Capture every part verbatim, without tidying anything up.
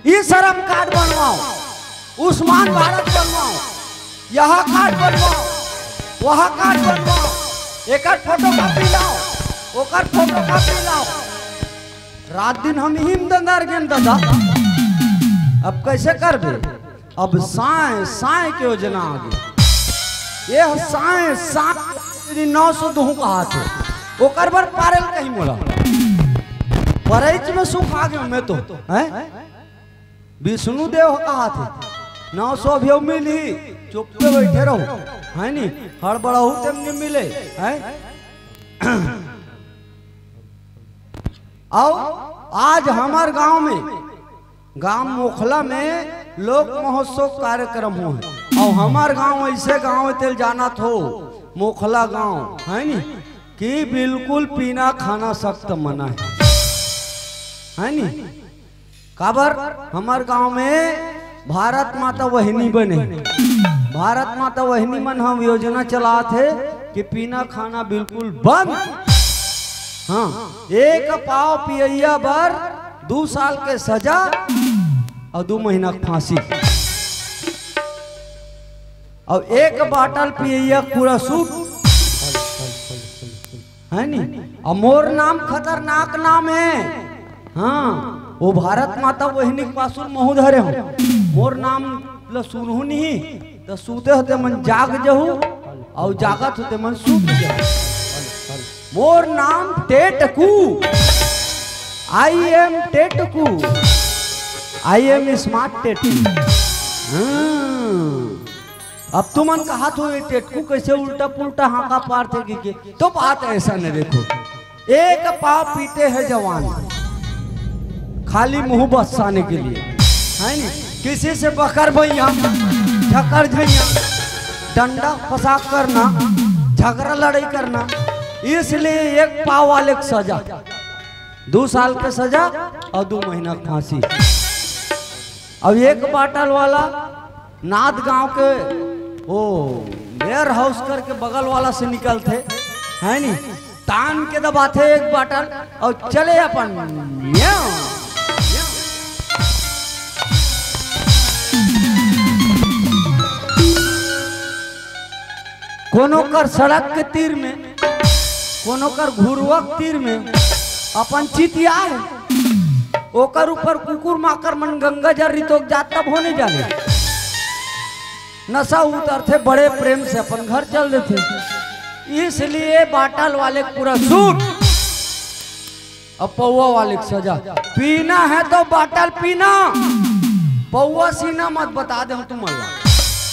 ई श्रम कार्ड बनवाओ, उस्मान भारत बनवाओ, यह कार्ड बनवाओ, वह कार्ड बनवाओ, एकर फोटो कॉपी लाओ, ओकर फोटो कॉपी लाओ। रात दिन हम हिम दंदर गेन दादा। अब कैसे करबे? अब साय साय के योजना आ गई। ये साय साय नौ सौ दो कहा थे, ओकर बर पारेल कहीं मोला। परैच में सुख आ गयो मैं तो, हैं? विष्णु देव कहा थे, नौ सौ अभी मिली, चुप्पे बैठे रहो, है नी? हड़बड़ाहू तेम नहीं मिले, हैं? और आज हमार गांव में, गांव मोखला में लोक महोत्सव कार्यक्रम हो है, और हमार गांव ऐसे गांव है, तेल जाना थो, मोखला गांव, है नी? कि बिल्कुल पीना खाना सख्त मना है, है नी? काबर हमर गांव में भारत माता वहिनी बने, भारत माता वहिनी मन हम योजना चलात हे कि पीना खाना बिल्कुल बंद। हाँ, एक पाव पियैया बर दू साल के सजा और दू महीना के फांसी, और एक बाटल पियैया पूरा सूट। है नी? अब मोर नाम खतरनाक नाम है। हाँ, वो भारत माता वहिनी के पासुर महू धरे हो। मोर नाम ल सुनहू नहीं, तो सूते होते मन जाग जहू, और जागत होते मन सूत जहू। मोर नाम Tetku, I am Tetku, I am smart Tetku. हाँ। अब तुमन कहा थो, ये टेटकू कैसे उल्टा पुल्टा हाँका पारथे कि के? तो बात ऐसा नहीं, देखो, एक पाव पीते हैं जवान, खाली मुंह बस्साने के लिए, है नी? किसी से बकर भैया, झकर झैया, डंडा फसाक करना, झगड़ा लड़ाई करना, इसलिए एक पाव वाले की सजा, दो साल के सजा और दो महीना की फांसी। अब एक बाटल वाला नाद गांव के वो वेयर हाउस करके बगल वाला से निकलथे, है नी? तान के दबाथे एक बाटल और चले अपन। कोनो कर सड़क के तीर में, कोनो कर घुरुवा के तीर में अपन चितिया है, ओकर ऊपर कुकुर माकर मन गंगा जल रितोक जात तब होने जाने। नशा उतरथे, बड़े प्रेम से अपन घर चल देथे। इसलिए बाटल वाले के पूरा सूट, अब पौवा वाले के सजा। पीना है तो बाटल पीना, पौवा सीना मत, बता दे तुम अल्लाह,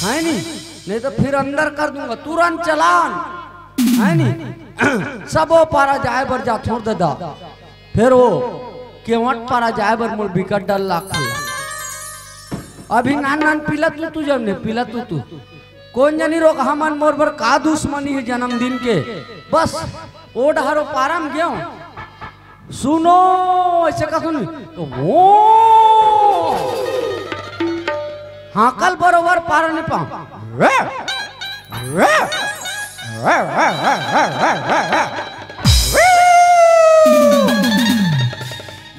है नी? नहीं तो फिर अंदर कर दूंगा, तुरंत चलान, है नी? सबो पारा जाए बर जा, छोड़ दे दा। फिर वो केवट पारा जाए बर मोर बिकट डर लागथे। अभी नान नान पीला तू, तू जब ने पीला तू, तू कौन जनी रोक हमन मोर बर का दुश्मनी है जन्मदिन के। बस ओ डहरो पारम गयो। सुनो, ऐसे का सुन, तो वो हाकल बरोबर पारा नहीं पाऊं।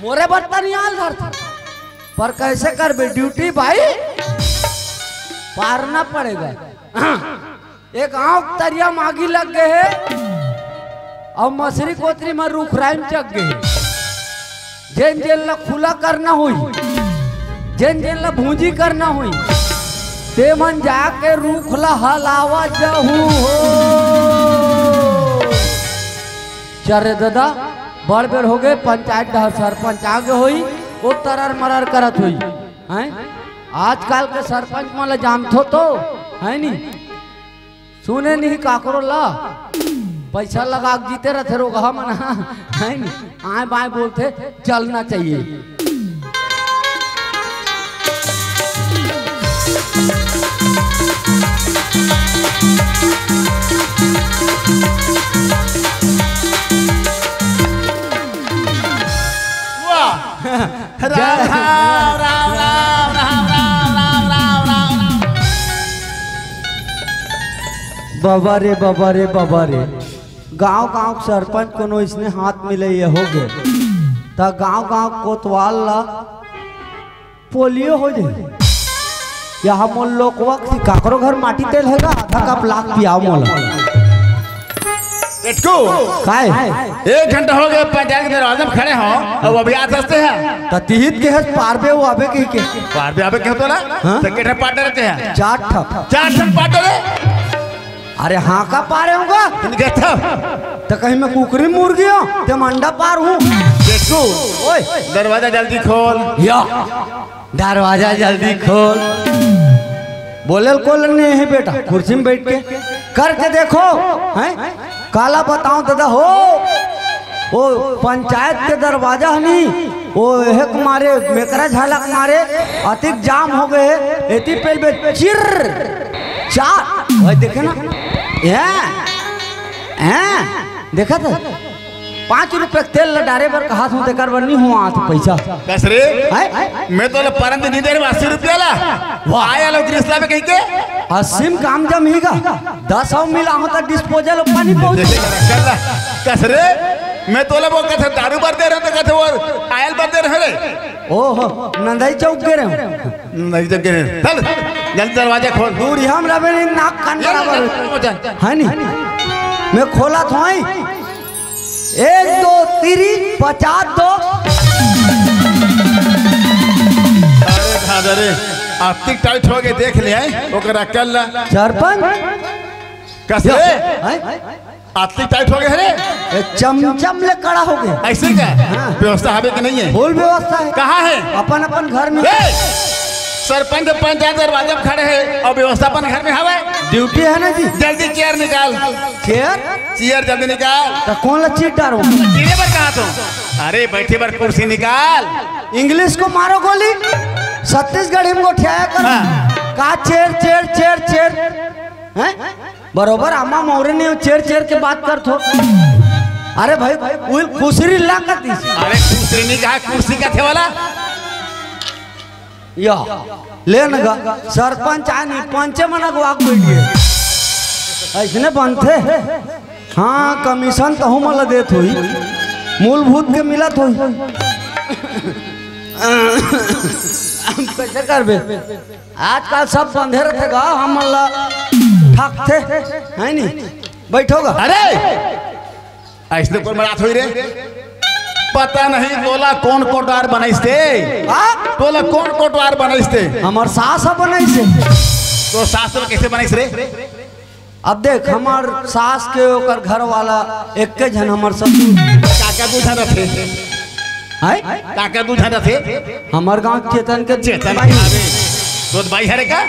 मोरे बर्तन याल धर था। पर कैसे करबे ड्यूटी भाई, पारना पड़ेगा। एक आंख तरिया मागी लग गए है और मछरी कोतरी में रुखराई में चक गए है। जेन जेन ला खुला करना हुई, जेन जेन ला भूंजी करना हुई, ते मन जाके रूख ला हलावा जहू हो। चरे दादा, बड़ बेर हो गए, पंचायत डहर सरपंच आगे होई, वो तरर मरर करत होई। हैं? आजकल के सरपंच मन ला जानथो तो, है नी? सुने नहीं काकरो ला, पैसा लगा के जीते रहते रोगहा मन, है नी? आए बाएं बोलते, चलना चाहिए। वाह। राम, राम, राम। बाबा रे, बाबा रे, बाबा रे। गांव गांव के सरपंच कोनो इसने हाथ मिले ये हो गए। त गांव गांव कोतवाल ला पोलियो हो जाए। यहाँ मोर लोकवा के काकरो घर माटी तेल है का? आधा कप लाग पियाओ मोला। एटकू, काय? एक घंटा हो गया पंचायत के दरवाजे में खड़े हो, अब अभी आ सकते हैं। त तिहित के हस पारबे वो आबे के के? पारबे आबे के होतो ना? हाँ? तो कितने पार्टनर रहते हैं? चार ठक। चार ठक पार्टनर है? अरे हाँ का पारे हूँ का? इनके तो। त कहीं मैं कुकरी मुर्गी हूँ, ते मंडा पार हूँ। एटकू, ओए। दरवाजा जल्दी खोल। या। दरवाजा जल्दी खोल। बोले कोल नहीं है बेटा, कुर्सी में बैठ के करके देखो, हैं? काला बताऊं दादा हो, वो पंचायत के दरवाजा हनी, वो हेक मारे, मेकरा झालक मारे, अतिक जाम हो गए, एती पेल बे चिर, चार, वही देखे ना, हैं? हैं? देखा था? पाँच रुपया के तेल ल डारे बर कहा हूँ, तेकर बर नहीं हुआ तो पैसा। कस रे? हैं? मैं तो ला परंत नहीं दे रहे अस्सी रुपया ला। वाह। आया लो ग्रीस ला में कहीं के? अस्सी में काम जम ही गा। दस और मिला हो तो डिस्पोजल पानी पहुंच। कल्ला, कस रे? मैं तो ला वो कथे दारू बर दे रहे तो कथे वो आयल बर दे रहे रे। ओहो, नंदाई चौक के रहे। नहीं तो के चल, जल्दी दरवाजा खोल। दूर ही हम रवे नहीं, नाक कान ले, बराबर। ले, ले, ले, ले। है नहीं? मैं खोला था ही। एक, दो, तीरी, पचास, दो। अरे दादा रे, आर्थिक टाइट हो गए, देख ले, हैं? ओकर अकल ला। सरपंच? कस रे? हैं? आर्थिक टाइट हो गए रे। ए, चमचम ले कड़ा हो गए। ऐसे क्या? हाँ। व्यवस्था हवे कि नहीं है? फुल व्यवस्था है। कहाँ है? अपन अपन घर में। ए, सरपंच पंचायत दरवाजा में खड़े हैं और व्यवस्था अपन घर में हवे। ड्यूटी है ना जी। जल्दी चेयर निकाल। चेयर? चेयर जल्दी निकाल। तो कौन ला चीट डारो? चीरे पर कहा तो? अरे बैठे पर कुर्सी निकाल। इंग्लिश को मारो गोली। छत्तीसगढ़ी में गोठियाया कर। हाँ। का चेयर, चेयर, चेयर, चेयर? हैं? बरोबर आमा मौरे ने चेर चेर के बात करत हो। अरे भाई, उहिल खुसरी ला कर दीस। अरे खुसरी नहीं कहा, कुर्सी का थे वाला। या, ले न गा, सरपंच आनी, पंचे मन अगवा के बैठ गए। ऐसने बनथे। हाँ, कमीशन तो हम ला देत होई, मूलभूत के मिलत होई। हम कैसे करबे? आजकल सब बंधे रथे गा, हमन ला ठगथे, है नी? बैठो गा। अरे, ऐसने कोन मरात होई रे? पता नहीं तोला कोन कोटवार बनाइस ते? हाँ? तोला कोन कोटवार बनाइस ते? हमर सास ह बनाइस हे। तो सास तोला कैसे बनाइस रे? अब देख, हमर सास के ओकर घर वाला एक्के झन हमर ससुर। काका दू झन रथे? हैं? काका दू झन रथे? हमर गांव चेतन के चेतन भाई। के आवे। तो भाई हरे का?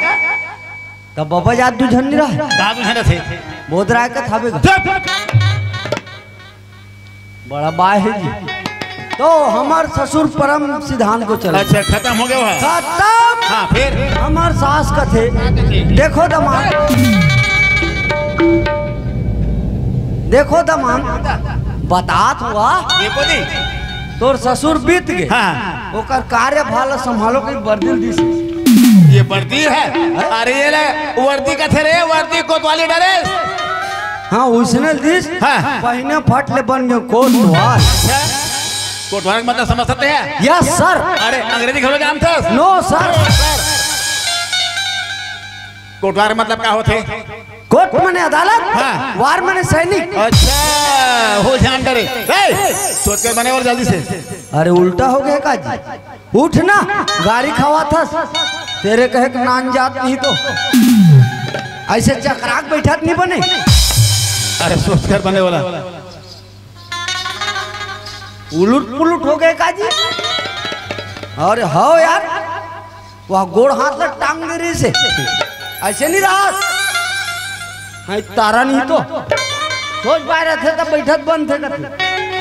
तब बाबा जात दू झन नहीं रहा? का दू झन रथे? बोध राय का थावे का? चुप! बड़ा बाय है जी। तो हमर ससुर परम सिद्धांत को चला। अच्छा, खत्म हो गया वह? खत्म। हाँ, फिर? हमर सास कथे, देखो दमांद, देखो दमांद, बतात हुआ, ये बोली? तोर ससुर बीत गए। हाँ। ओकर कार्यभार ला संभालो के बर्दी ल दिस। ये बर्दी है? अरे ये ले, वर्दी कथे रे, वर्दी कोतवाली डरेस। हाँ, उसने दिस। हाँ। पहिने फट ले बन गयो कोतवाल। अच्छा। कोतवाल का मतलब समझ सकते हैं? Yes sir। अरे अंग्रेजी घलो जानथस? No sir। कोतवाल का मतलब का होथे? कोर्ट माने अदालत, हाँ। वार माने सैनिक। अच्छा, हो ध्यान डरे। ए, सोच कर बने और जल्दी से। अरे उल्टा हो गया का जी? उठ ना, गारी खवाथस। तेरे कहे के नान जात नहीं तो ऐसे चकराक बैठत नहीं बने। अरे सोच कर बने वाला। उलट पुलट हो गए का जी? अरे हो यार, वह गोड़ हाथ ला टांग दे रही से, ऐसे नहीं रहा। हाँ, तारा नहीं तो सोच पाए रहे थे तब बैठत बंद थे कथे,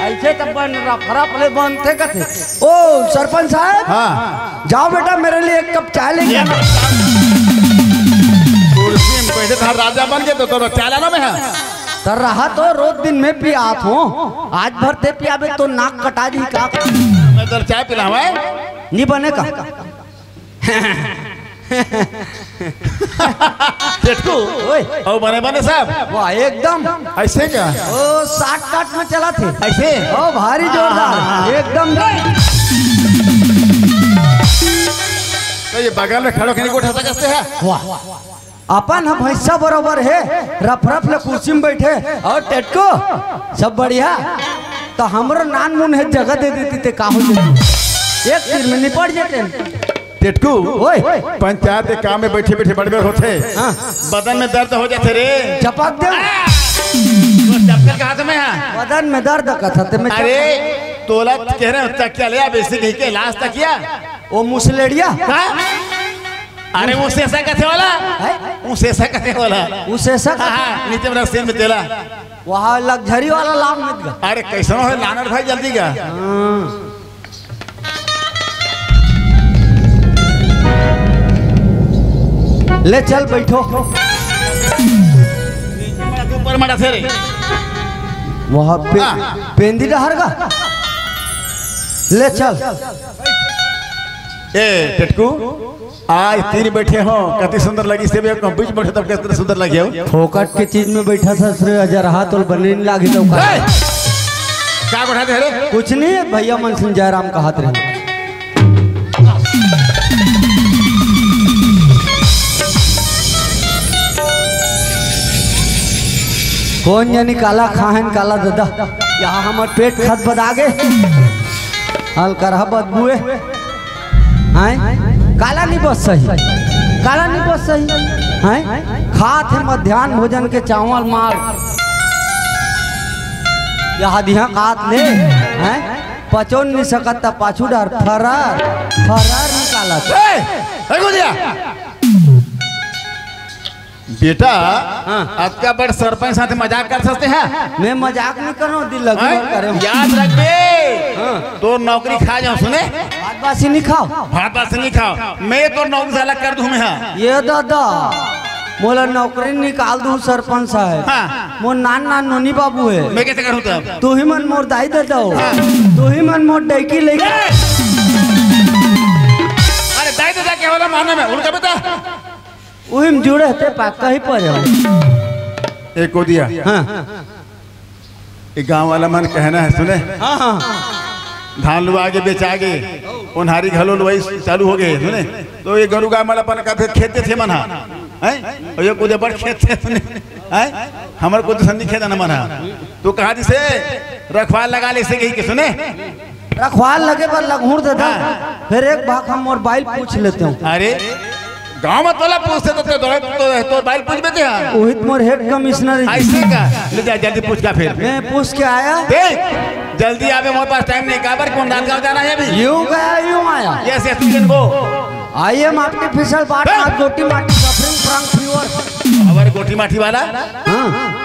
ऐसे तब बन रफरफ ले बंद थे कथे। ओ सरपंच साहब, हाँ। जाओ बेटा, मेरे लिए एक कप चाय लेके आना। कुर्सी में बैठे था, राजा बन के तो, तो चाय लाना में है। तो रहा तो रोज दिन में पियात हूँ, आज भर ते पियाबे तो नाक कटा दी का? मैं तो चाय पिलावा है। नहीं बने का? सेठू, ओए। ओ बने बने साहब। वाह, एकदम। ऐसे क्या? ओ साठ काट में चला थे। ऐसे? ओ भारी जोरदार, हाँ, हाँ, हाँ। एकदम। ये बगल में खड़ो के नहीं उठा सकते हैं। वाह, अपन ह भैंसा बरोबर हे, रफ रफ ले कुर्सी में बैठे। और टेटको, सब बढ़िया? तो हमरो नान मुन हे, जगह दे देती ते का हो जाती, एक तीर में निपट जाते। टेटकू, ओए। पंचायत के काम में बैठे बैठे बड़बड़ होथे। हाँ। बदन में दर्द हो जाथे रे। चपक दे। वो चपकल कहा था मैं, हाँ। बदन में दर्द कथा ते मैं अरे, चपक- तोला कह रहे हो, तकिया ले आ, बेसी कही के लाश तकिया। वो मुसलेड़िया। हाँ? अरे, वो सेसा कथे वाला। है? वो सेसा कथे वाला। वो सेसा हाँ, कथे- हाँ, नीचे में रस्सी में तेला। वहाँ लग्जरी वाला लाभ मत गा। अरे, कैसनो है, लानर भाई, जल्दी गा। हाँ। ले चल, बैठो। ऊपर मड़ा थे रे। वहाँ पे हाँ। पेंदी डहर का। ले चल। ए, टेटकू, आज तीन बैठे हो, कति सुंदर लगी से भी, बीच बैठे तब कितना सुंदर लगे हो। फोकट के चीज में बैठा था, श्रेय हजार हाथ और बने नहीं लागी तो का? ए! क्या बैठा थे रे? कुछ नहीं है, भैया मन सिंह जयराम का हाथ रहे। कौन जानी काला खाहन काला दादा, यहाँ हमार पेट खत बदागे। अलकरहा बदबुए। हैं? काला नहीं बस सही, काला नहीं बस सही। हैं? खात हे मध्यान्ह भोजन के चावल मार, यहाँ दिहा कात ले। हैं? पचोन नहीं सकत त पाछू डर फरार, फरार निकालत। ए, ए, गोदिया। बेटा, हाँ। अतका बड़ सरपंच साथ मजाक कर सकते हैं? मैं मजाक नहीं करो, दिल लगी हैं? करे। याद रखबे, हाँ। तोर नौकरी खा जाओ, सुने? भात बासी नहीं खाओ। भात बासी नहीं खाओ, मैं तोर नौकरी से अलग कर दूं मैं, हाँ। ये दादा, मोला नौकरी निकाल दूं सरपंच साहब। हाँ। मोर नान नान नोनी बाबू है। मैं कैसे करूं तब? तू ही मन मोर दाई दादा हो। हाँ। तू ही मन मोर डैकी लेके। अरे दाई दादा क्या वाला माने में उनका बता। उही में जुड़े हते पक्का ही परे हो। एक को दिया। हाँ। एक गांव वाला मन कहना है, सुने? हाँ, हाँ। धान लुआ के बेचा के, ओन्हारी घलो लुआई चालू हो गए, सुने? तो ये गरु गाय मन अपन कहते खेत थे मन हा, हैं? और ये कुछ बड़ खेत थे, सुने? हैं? हमर कुछ संधि खेत न मन हा। तो कहा जिसे रखवाल लगा ले से गई के, सुने? रखवाल लगे बर लगहुर दे दा। हाँ। फिर एक भाग हम मोर बाइल पूछ लेते हूँ। अरे, गांव में तोला पूछते तो, तो, तो, तो बाइल पूछ बेते हैं। उहित मोर हेड कमिश्नर ही। ऐसे का? ले जा, जल्दी पूछ का फिर। मैं पूछ के आया। दे, जल्दी आवे, मोर पास टाइम नहीं, काबर कौन रात गांव जाना है अभी? यूं गया, यूं आया। Yes, yes, you can go। I am artificial बात, हाँ। Not गोटी माटी suffering from fever। हमारे गोटी माटी वाला? हाँ।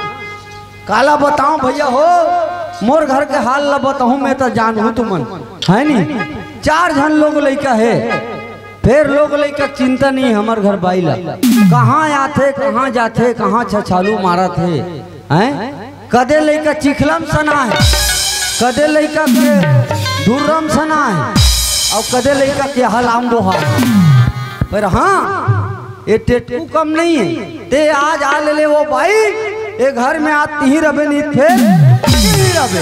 काला बताऊं भैया हो, मोर घर के हाल ला बताऊं, मैं तो जानहूं तुमन, है नी? चार झन लोग लइका हे, फेर लोग लइका के चिंता नहीं हमर घर बाई ला। कहाँ आथे, कहाँ जाथे, कहाँ छछालू मारत हे, हैं? कदे लइका चिखलम सना हे, कदे लइका के धुर्रम सना हे, अउ कदे लइका के हलाम बोहा। पर हाँ, ये टेटकू कम नहीं है। ते आज आ ले ले वो बाई, ये घर में आज तिही रबे नहीं थे, तिही रबे।